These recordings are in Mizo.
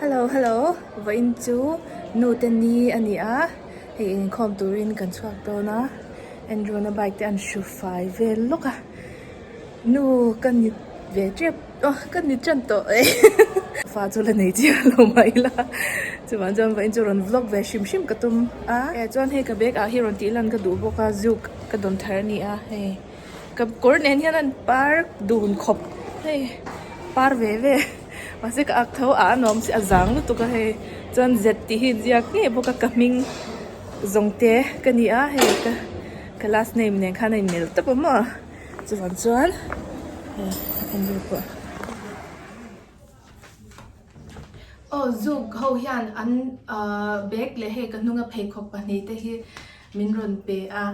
Hello hello vawiin chu nu te ni a ni a hei inkhawm turin kan chhuak dawn a Andrew na bike te an hru fai vel lawk a nu ka ni ve tep aw ka ni tan tawh e fa chu la nei chiah lo mah ila chuvang chuan vawiin chu rawn vlog ve hrim hrim ka tum a chuan hei ka bag ah hi rawn tih lan ka duh bawk a zuk ka dawn thar a ni a hei. Ka kawr nen hian an par dun khawp hei par ve ve mahse ka ak tho a a nuam si a zang lutuk a hei chuan zet tih hi inziak ngei bawk a ka hming zawng te ka ni a hei ka ka last name nen khan a inmel tawp a maw chuvang chuan hei en ru pawh. Aw zuk ho hian an ahh bag leh hei ka hnunga pheikhawk pahnih te hi min rawn pe a.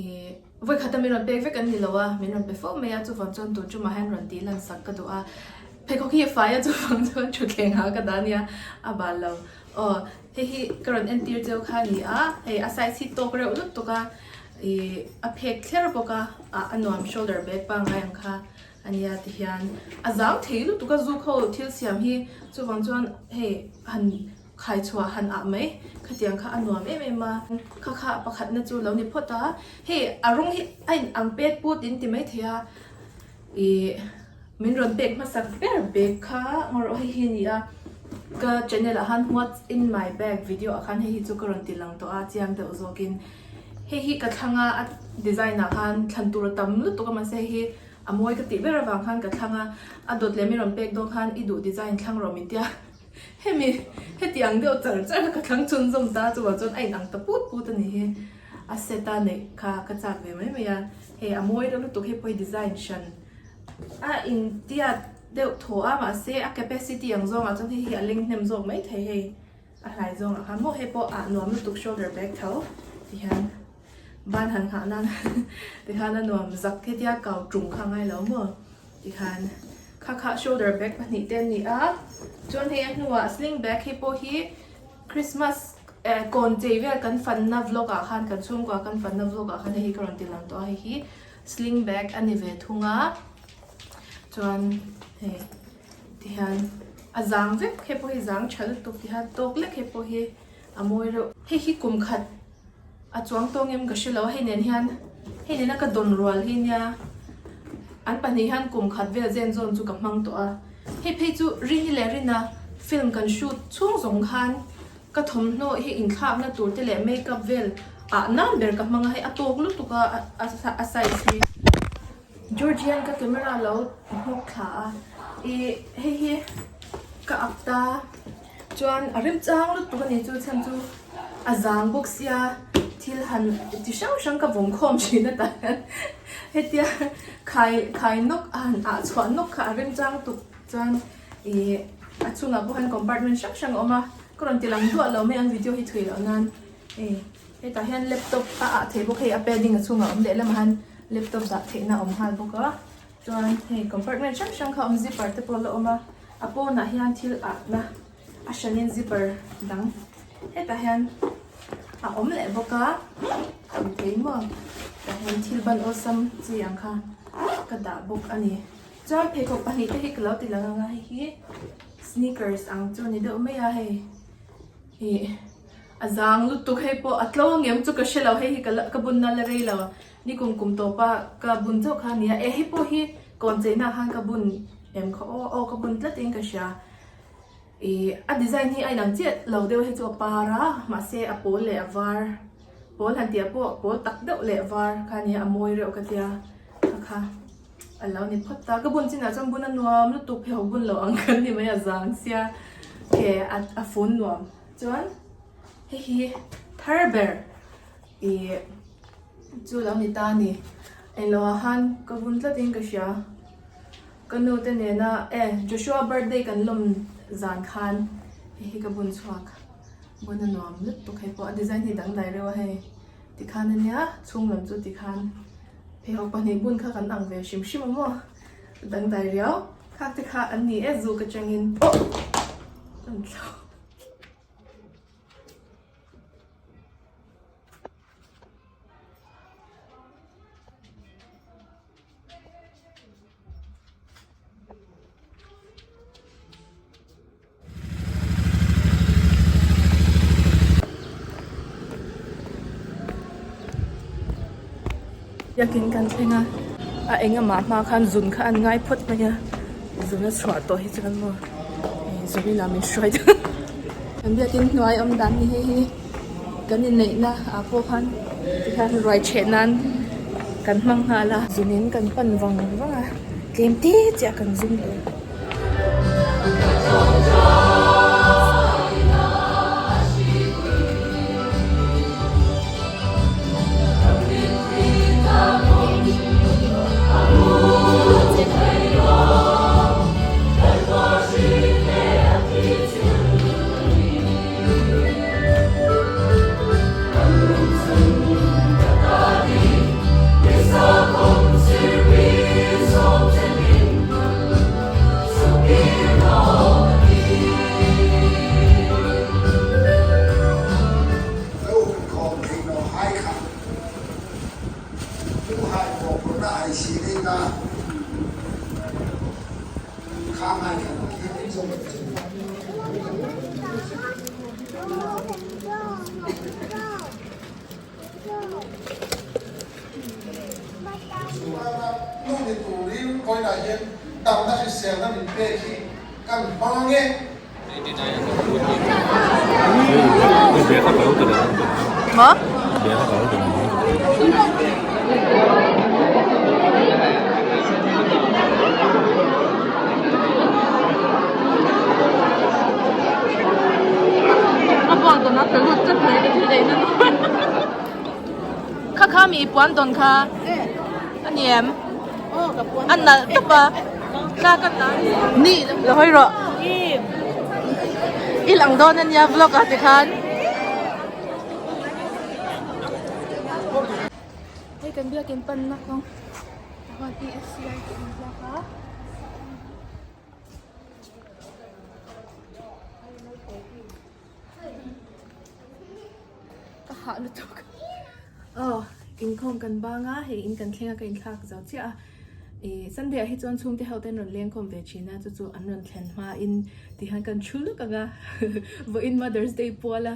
Ih vawikhat a min rawn pek vek an ni lo a, min rawn pe fo mai a, chuvang chuan tun tumah hian rawn tih lan sak ka duh a, pheikhawk hi a fai a chuvang chuan thutthleng ah ka dah a nia, a bal lo. Aw hei hi ka rawn entir cheu kha a ni a, hei a size hi tawk reuh lutuk a, ih a phek thler bawk a, ah a nuam shoulder bag pangngai ang kha a nia tihian a zang thei lutuk a zuk ho thil siam hi chuvang chuan hei han. Khai chhuah han ah mai. Khatiang kha a nuam em em a. Kha kha pakhatna chu lo ni phawt a. Hei a rawng hi a in ang pek put in ti mai thei a. Ih min rawn pek hmasak ber bag kha ngaw rawh hei hi a ni a. Ka channel ah khan what's in my bag video ah khan hei hi chu ka rawn ti lang tawh a chiang deuh zawkin. Hei hi ka thlang a a design ah khan thlan tur a tam lutuk a mahse hei hi a mawi ka tih ber avang khan ka thlang a. A dawt leh min rawn pek dawn khan i duh design thlang rawh min tia. Hemi heti ang deuh char char kha ka thlang chhunzawm ta chuvang chuan a inang ta put put a ni hi. A set a neih kha ka chak ve mai mai a, hei a mawi deuh lutuk hei pawh hi design hran a intiat deuh thaw a mahse a capacity ang zawngah chuan hei hi a leng hnem zawk mai thei hei a hlai zawngah khan maw hei pawh ah nuam lutuk shoulder bag tho tihian ban han nghah nan tikhan a nuam zak hetia kau tung kha a ngai lo maw. Tikhan kha kha shoulder bag pahnih te an ni a, chuan hei a hnuah sling bag hi pawh hi Christmas eh kawn chei vel kan fanna vlog ah khan kan chhungkua kan fanna vlog ah khan hei hi ka rawn ti lang tawh a, hei hi sling bag a ni ve thung a, chuan hei tihian a zang vek hei pawh hi zang tha lutuk tihian tawk lek hei pawh hi a mawi reuh. Hei hi kum khat a chuang tawng em ka hre lo a, hei nen hian hei nena ka dawn rual hi nia an pahnih hian kum khat vel zen zawn chu ka hmang tawh a, hei phei chu Rini leh Rina film kan shoot chhung zawng khan ka thawmhnaw hi inthlakna tur te leh makeup vel ah nan ber ka hmang a, hei a tawk lutuk a a size hi. Georgian ka camera lo hnawk thla a, ih hei hi ka ak ta. Chuan a remchang lutuk a ni chu chhan chu a zang bawk sia thil han ti hrang hrang ka vawng khawm thin a tah hian hetia khai khai nawk a han ah chhuah nawk kha a remchang tuk chuan ih a chhungah pawh hian compartment hrang hrang a awm a ka rawn ti lang duah lo mai ang video hi thui loh nan hei hetah hian laptop a ah theih bawk hei a padding a chhungah a awm lehlamah hian laptop dah theihna a awm nghal bawk a. Chuan hei compartment hrang hrang kha a awm zipper te pawh a la awm a a pawnah hian thil ahna a hranin zipper dang hetah hian a awm leh bawk a thei maw tah hian thil ban awlsam chi ang kha ka dah bawk a ni chuan pheikhawk pahnih te hi ka lo ti lang ang a hei hi sneakers ang chu a ni deuh mai a hei ih a zang lutuk hei pawh a tlo ang em chu ka hre lo hei hi ka la ka bunna la rei lo. Ni kum kum tawp a ka bun chauh kha a nia, e hei pawh hi kawn cheina ah khan ka bun em kha aw, aw ka bun tlat in ka hria. Ih a design hi a inang chiah lo deuh hei chu a par a, mahse a pawl leh a var, pawl han tih ah pawh pawl tak deuh leh var kha a nia a mawi reuh ka tia kha kha a lo ni phawt ta. Ka bun chinah chuan bun a nuam lutuk pheikhawk bun lo ang kan ni mai a zang sia ke a fun nuam chuan hei hi thar ber ih. Chu lo ni ta a ni. Englo ah khan ka vun tlat in ka hria. Ka nu te nena e Joshua birthday kan lawm zan khan hei hi ka bun chhuak. Bun a nuam lutuk hei pawh a design hi dangdai reuh a hei. Tikhan ania chhung lam chu tikhan pheikhawk pahnih bun kha kan ang ve hrim hrim a maw. Dangdai riau. Khak te kha an ni e zuk atangin oh an thlau. Biakin kan thleng a, a engamah hma khan zun kha an ngai phawt mai a, zun a chhuah tawh hi chuan maw zun inah min hruai dawn. Kan biakin hnuai awm dan ni hei hi kan inneihna ah pawh khan tikhian ruai chheh nan kan hmang nghal a. Zunin kan pan vang vang a, tlem te chiah kan zum tur. Maw? A puan tawn a tla lut chat mai ka thil ei na Kha kha mi puan tawn kha a ni em? A nalh tawp a Kha ka ni lo hawi rawh I lang dawn a nia vlog ah tikhan. Hei kan biakin panna kawng tah huan ESCI tih an ziak a. Ka hah lutuk. Aw, inkhawm kan bang a, hei in kan thleng a ka inthlak zo chiah a. Ih Sunday ah hi chuan chhungte ho te an rawn leng khawm ve thin a, chu chu an rawn thlen hma in ti hian kan thu lawk ang a. Vawiin Mother's Day pual a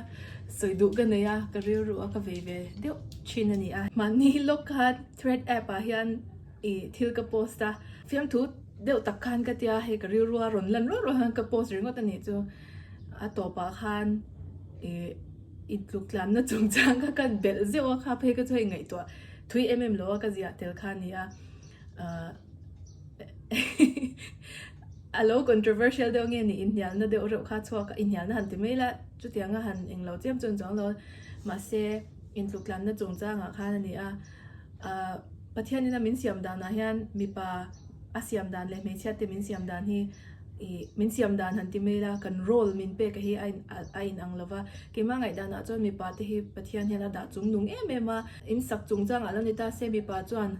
sawi duh ka nei a, ka rilru a ka vei ve deuh thin a ni a. Mahni lawk khan thread app ah hian ih thil ka post a, fiamthu deuh tak khan ka tia hei ka rilru a rawn lan ruah ruah khan ka post ringawt a nih chu. A tawpah khan ih intluk tlanna chungchang kha ka belh zeuh a, kha phei ka chu hei ngaihtuah thui em em lo a ka ziah tel kha a ni a, ahh a lo controversial deuh nge ni inhnialna deuh reuh kha chhuak a, inhnialna han ti mai la chutianga han englo chiam chuan chuang lo mahse intluk tlanna chungchangah khan a ni a, ahh Pathianin a min siam danah hian mipa a siam dan leh hmeichhia te min siam dan hi ih min siam dan han ti mai ila kan role min pek a hi a in a in ang lova keimah ngaihdanah chuan mipa te hi Pathian hian a dah chung nung em em a in sak chung changah lo ni ta se mipa chuan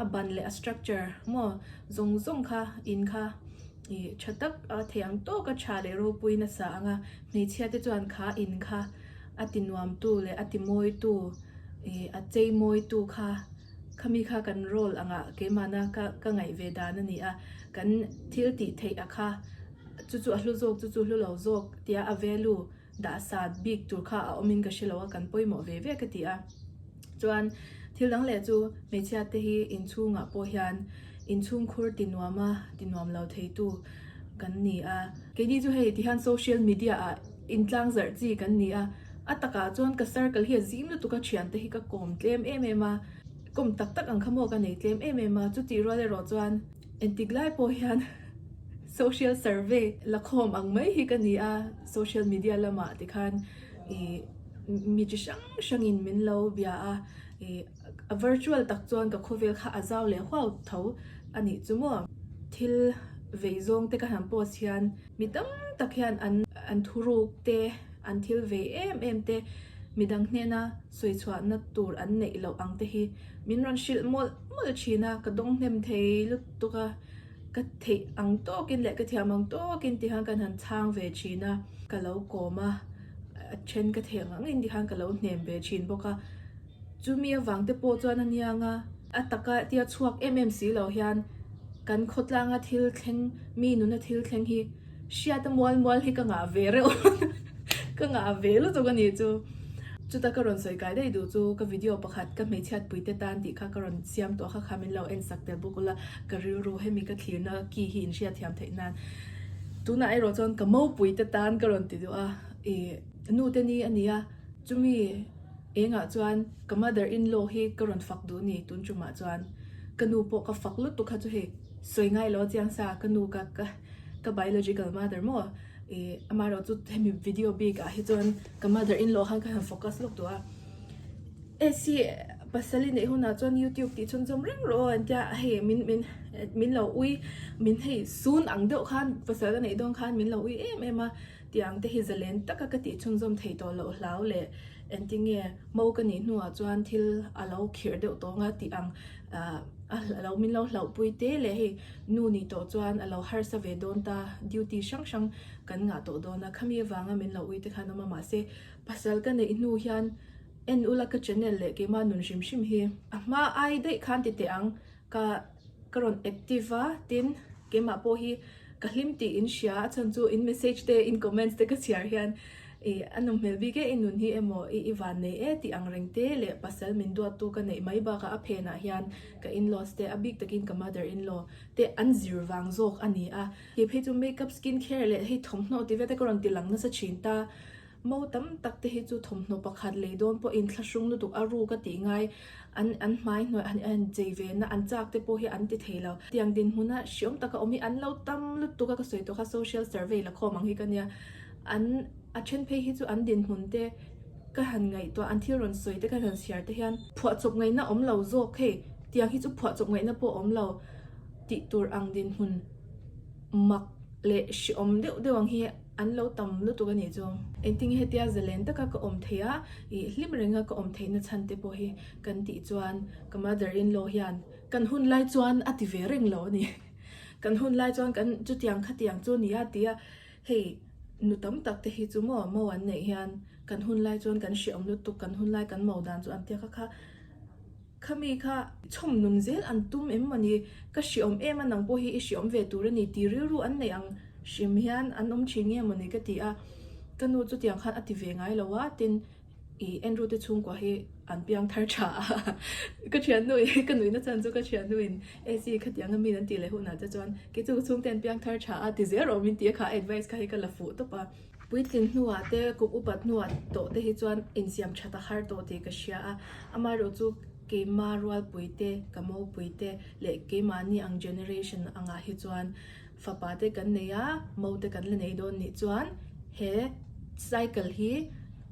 a ban leh a structure maw zawng zawng kha in kha ih tha tak a thei ang tawk a tha leh ropui nasa ang a hmeichhia te chuan kha in kha a ti nuam tu leh a ti mawi tu ih a chei mawi tu kha. Khami kha kan role angah keimahna ka ka ngaih ve dan a ni a, kan thil tih theih a kha chu chu a hlu zawk chu chu hlu lo zawk tia a value dah sat bik tur kha a awmin ka hre lo a, kan pawimawh ve ve ka ti a. Chuan thil dang leh chu hmeichhia te hi inchhungah pawh hian inchhungkhur ti nuam a ti nuam lo theitu kan ni a. Keini chu hei ti hian social media ah intlang zarh chi kan ni a. A takah chuan ka circle hi a zim lutuk a, thiante hi ka kawm tlem em em a, kawm tak tak ang kha maw ka nei tlem em em a, chutih rual erawh chuan entik lai pawh hian social survey la khawm ang mai hi ka ni a, social media lamah tikhan ih mi chi hrang hrangin min lo bia a, ih a virtual tak chuan ka khawvel kha a zau leh huau tho a nih chu maw. Thil vei zawng te ka han post hian mi tam tak hian an an thuruk te an thil ve em em te midang hnena sawi chhuahna tur an neih loh ang te hi min rawn hrilh mawlh mawlh thin a, ka dawng hnem thei lutuk a, ka theih ang tawkin leh ka thiam ang tawkin ti khan kan han chhang ve thin a, ka lo kawm a, a then ka theih ang angin ti khan ka lo hnem ve thin bawk a, chumi avang te pawh chuan a niang a, a taka tia chhuak em em si lo hian kan khawtlanga thil thleng mi nuna thil thleng hi Hriata mual mual hi ka ngah ve reuh ka ngah ve lutuk a nih chu. Chuta ka rawn sawi kai daih duh chu ka video pakhat ka hmeichhiat pui te tan tih kha ka rawn siam tawh kha kha min lo en sak tel bawk ula ka rilru hemi ka thlirna ki hi in hriatthiam theih nan tunah erawh chuan ka mopui te tan ka rawn ti duh a ih nu te ni a ni a chumi engah chuan ka mother in law hi ka rawn fak duh ni tun tumah chuan ka nu pawh ka fak lutuk kha chu hei sawi ngai lo a chiang sa ka nu ka ka ka biological mother maw. Ih amaherawh chu hemi video bik ah hi chuan ka mother in law khan ka han focus lawk duh a AC pasal i neih hunah chuan youtube tih chhunzawm reng rawh aw an tia hei min min min lo ui min hei sun ang deuh khan pasal ka neih dawn khan min lo ui em em a tiang te hi zalen taka ka tih chhunzawm thei tawh loh hlau leh engtinge mo ka nih hnuah chuan thil a lo khirh deuh tawng a tih ang ah a lo min lo hlauhpui te leh hei Nu nih tawh chuan a lo harsa ve dawn ta, duty hrang hrang kan ngah tawh dawn a, khami avanga min lo ui te khan awm a, mahse pasal ka neih hnu hian en ula ka channel leh keimah nun hrim hrim hi a hma ai daih khan ti teh ang, ka ka rawn active a, tin keimah pawh hi ka hlim tih in hria a chhan chu in message te in comments te ka chhiar hian ih a nawm hmel bik e i nun hi emaw i i van nei e tih ang reng te leh pasal min duattu ka neih mai bakah a phenah hian Ka in-laws te, a bik takin ka mother-in-law te an zir vang zawk a ni a. Kei phei chu makeup, skin care leh hei thawmhnaw ti vel te ka rawn ti lang nasa thin ta. Mo tam tak te hi chu thawmhnaw pakhat lei dawn pawhin thlahrung lutuk a ruk a tih ngai an an hmai hnuai an an chei ve na an chak te pawh hi an ti thei lo. Tiang dinhmuna hriawm taka awm hi an lo tam lutuk a ka sawi tawh kha social survey la khawm ang hi ka nia. An a then phei hi chu an dinhmun te Ka han ngaihtuah, an thil rawn sawi te ka han chhiar te hian phuahchawp ngaihna awm lo zawk hei, tiang hi chu phuahchawp ngaihna pawh awm lo tih tur ang dinhmun mak leh hreawm deuh deuh ang hi an lo tam lutuk a nih chu. Engtin nge hetia zalen taka ka awm theih a, ih hlim renga ka awm theihna chhan te pawh hi kan tih chuan ka mother in law hian kan hun lai chuan a ti ve reng lo a ni. Kan hun lai chuan kan chutiang khatiang chu nia tia hei nu tam tak te hi chu maw mo an neih hian Kan hun lai chuan kan hreawm lutuk, kan hun lai kan mo dan chu an tia kha kha khami kha chhawm nun zel an tum em maw ni, ka hreawm em a nang pawh hi i hreawm ve tur a ni tih rilru an neih ang hrim hian an awm thin nge maw ni ka ti a, ka nu chutiang khan a ti ve ngai lo a, tin ih Andrew te chhungkua hi an piang thar tha a, ka thiannu in ka nuihna chhan chu ka thiannu in AC khatiang a min an tih leh hunah te chuan kei chu ka chhungte an piang thar tha a ti zel rawh min ti a kha advice kha hi ka la fuh tawp a. Puitlin hnuah te, kum upat hnuah tawh te hi chuan insiam that a har tawh tih ka hria a, amaherawh chu keima rualpui te, ka mopui te leh keimahni ang generation angah hi chuan fapa te kan nei a, mo te kan la nei dawn nih chuan he cycle hi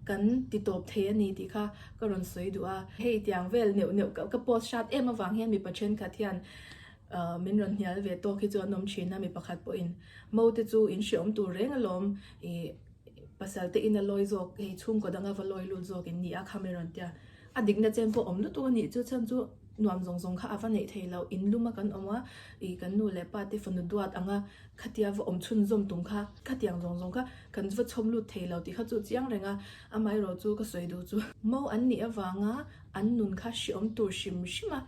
kan ti tawp thei a ni tih kha ka rawn sawi duh a. Hei tiang vel neuh neuh ka post hrat em avang hian mipa thenkhat hian Min rawn hnial ve tawk hi chu an awm thin a, mi pakhat pawhin Mo te chu in hreawm tur reng alawm, ih pasal te in a lawi zawk, hei chhungkaw danga va lawi lut zawk in ni a kha mi rawn tia. A dikna chen pawh awm lutuk a nih chu, chhan chu nuam zawng zawng kha a va neih thei loh, in lum a kan awm a, ih kan nu leh pa te fanu duat anga khatia va awm chhunzawm tum kha, khatiang zawng zawng kha kan va chhawm lut thei lo tih kha chu chiang reng a, amaherawh chu ka sawi duh chu Mo an nih avanga an nun kha hreawm tur hrim hrim a,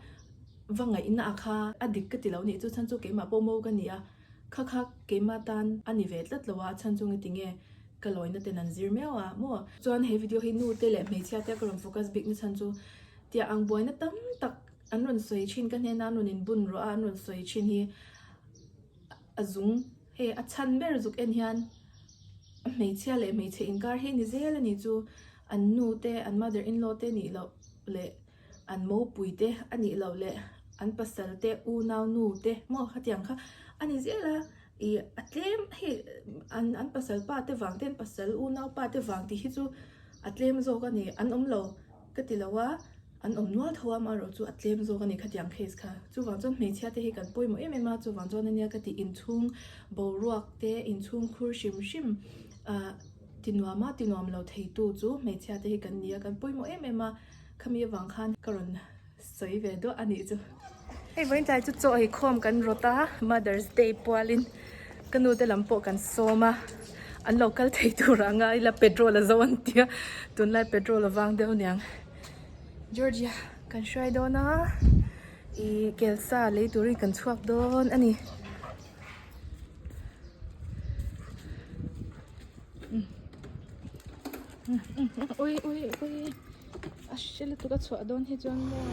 Va ngaihna a kha a dik ka ti lo nih chu chhan chu keimah pawh mo ka ni a, kha kha keimah tan a ni ve tlat lo a, chhan chu nge tinge ka lawina ten an zir miau a maw. Chuan he video hi nu te leh hmeichhia te ka rawn focus bik na chhan chu tiah ang buaina tam tak an rawn sawi thin ka hnena an rawn inbun rawh a an rawn sawi thin hi a zung hei a chhan ber zuk en hian hmeichhia leh hmeichhe inkar hi ni zel a ni chu an nu te an mother in law te nih loh leh an mopui te a nih loh leh an pasal te unau nu te maw khatiang kha a ni zel a ih a tlem hei an an pasal pa te vang te an pasal unau pa te vang tih hi chu a tlem zawk a ni an awm lo ka ti lo a an awm nual tho a amaherawh chu a tlem zawk a ni khatiang case kha chuvang chuan hmeichhia te hi kan pawimawh em em a chuvang chuan ania ka tih inchhung boruak te inchhung khur hrim hrim ah ti nuam a ti nuam lo thei tu chu hmeichhia te hi kan ni a kan pawimawh em em a. Khami avang khan ka rawn sawi ve duah a nih chu. Hei vawiin tlai chu chaw ei khawm kan rawt a, Mother's Day pualin ka nu te lam pawh kan sawm a, an lo kal thei tur a ngai ila petrol a zo an tia, tunlai petrol a vang deuh aniang. Georgia kan hruai dawn a, ih kelsa lei turin kan chhuak dawn a ni. Ui ui ui a hre lutuk a chhuah dawn hi chuan maw.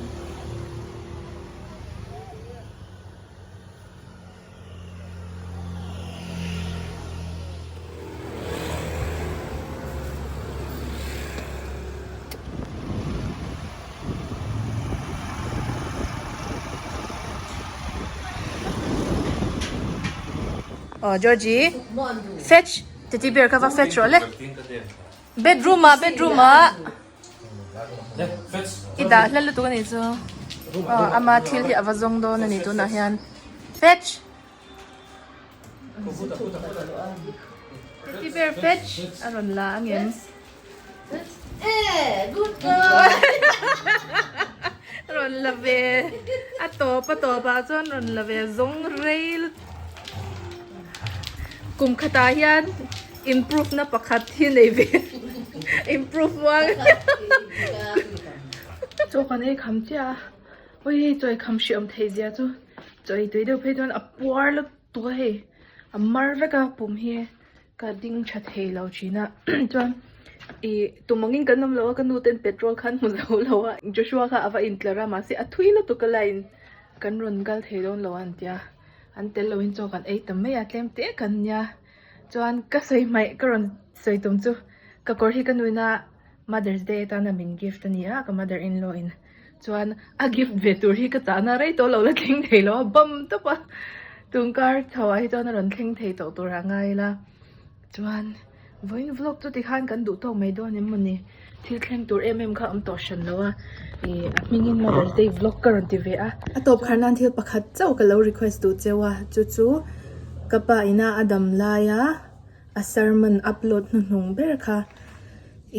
Aw Georgie fetch teddy bear kha va fetch rawh le bedroom ah bedroom ah i dah hla lutuk a nih chu aw ama thil hi a va zawng dawn a ni tunah hian fetch teddy bear fetch a rawn la ang em. Rawn la ve a tawp a tawp ah chuan rawn la ve zawng rei kum khatah hian improve na pakhat hi nei ve improve muang chaw kan ei kham chiah a ui hei chaw ei kham hri awm theih zia chu chaw ei tui deuh phei chuan a puar lutuk a hei a mar vek a pum hi. Ka ding tha thei lo thin a chuan ih tum angin kan awm lo a ka nu ten petrol khan hmu zo lo a Joshua kha a va intlar a mahse a thui lutuk a line kan rawn kal thei dawn lo a an tia an tel loin chaw kan ei ta mai a tlem te kan nia chuan ka sawi hmaih ka rawn sawi tum chu ka kawr hi ka nuina Mother's Day atana min gift a ni a ka mother in law in chuan a gift ve tur hi ka chahna rei tawh lo la thleng thei lo a bam tawp a tun kar chho ah hi chuan a rawn thleng thei tawh tur ah ngai ila chuan vawiin vlog chu tikhan kan duh tawk mai dawn em mawni thil thleng tur em em kha a awm tawh hran lo a ih a hmingin Mother's Day vlog ka rawn ti ve a. A tawp khar nan thil pakhat chauh ka lo request duh cheu a chu chu ka pa ina a dam lai a. A sermon upload hnuhnung ber kha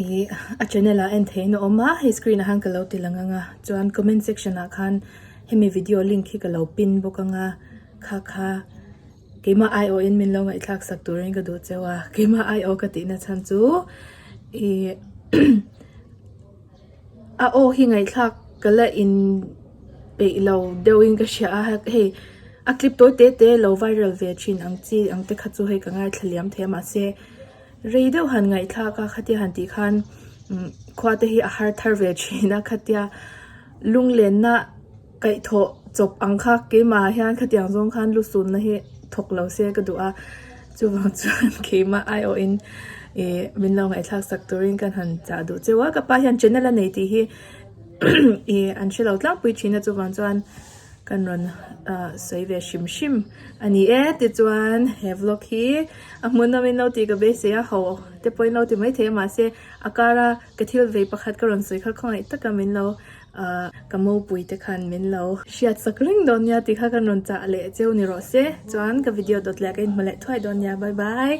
ih a channel ah en theihin a awm a hei screen ah khan ka lo ti lang ang a chuan comment section ah khan hemi video link hi ka lo pin bawk ang a kha kha keimah aiawh in min lo ngaihthlak sak turin ka duh cheu a keimah aiawh ka tihna chhan chu ih a aw hi ngaihthlak ka la in peih lo deuh in ka hria a hei a clip tawi te te lo viral ve thin ang chi ang te kha chu hei ka ngaithla liam thei a mahse rei deuh han ngaihthlak a khatia han tih khan umm khua te hi a har thar ve thin a khatia lunglenna kaihthawh chawp ang kha keimah ah hian khatiang zawng khan lusunna hi thawk lo se ka duh a chuvang chuan keimah aiawh in ih min lo ngaihthlak sak turin ka han chah duh cheu a ka pa hian channel a nei tih hi ih an hre lo tlangpui thin a chuvang chuan kan rawn ah sawi ve hrim hrim a ni e tichuan he vlog hi a hmuhnawm in lo tih ka beisei a ho te pawhin lo ti maithei a mahse a kara ka thil vei pakhat ka rawn sawi kha khawngaih taka min lo Ahh ka mopui te khan min lo hriat sak reng dawn nia tih kha kan rawn chah leh cheu ni rawh se. Chuan ka video dawt leh ka inhmu leh thuai dawn nia. Bye bye.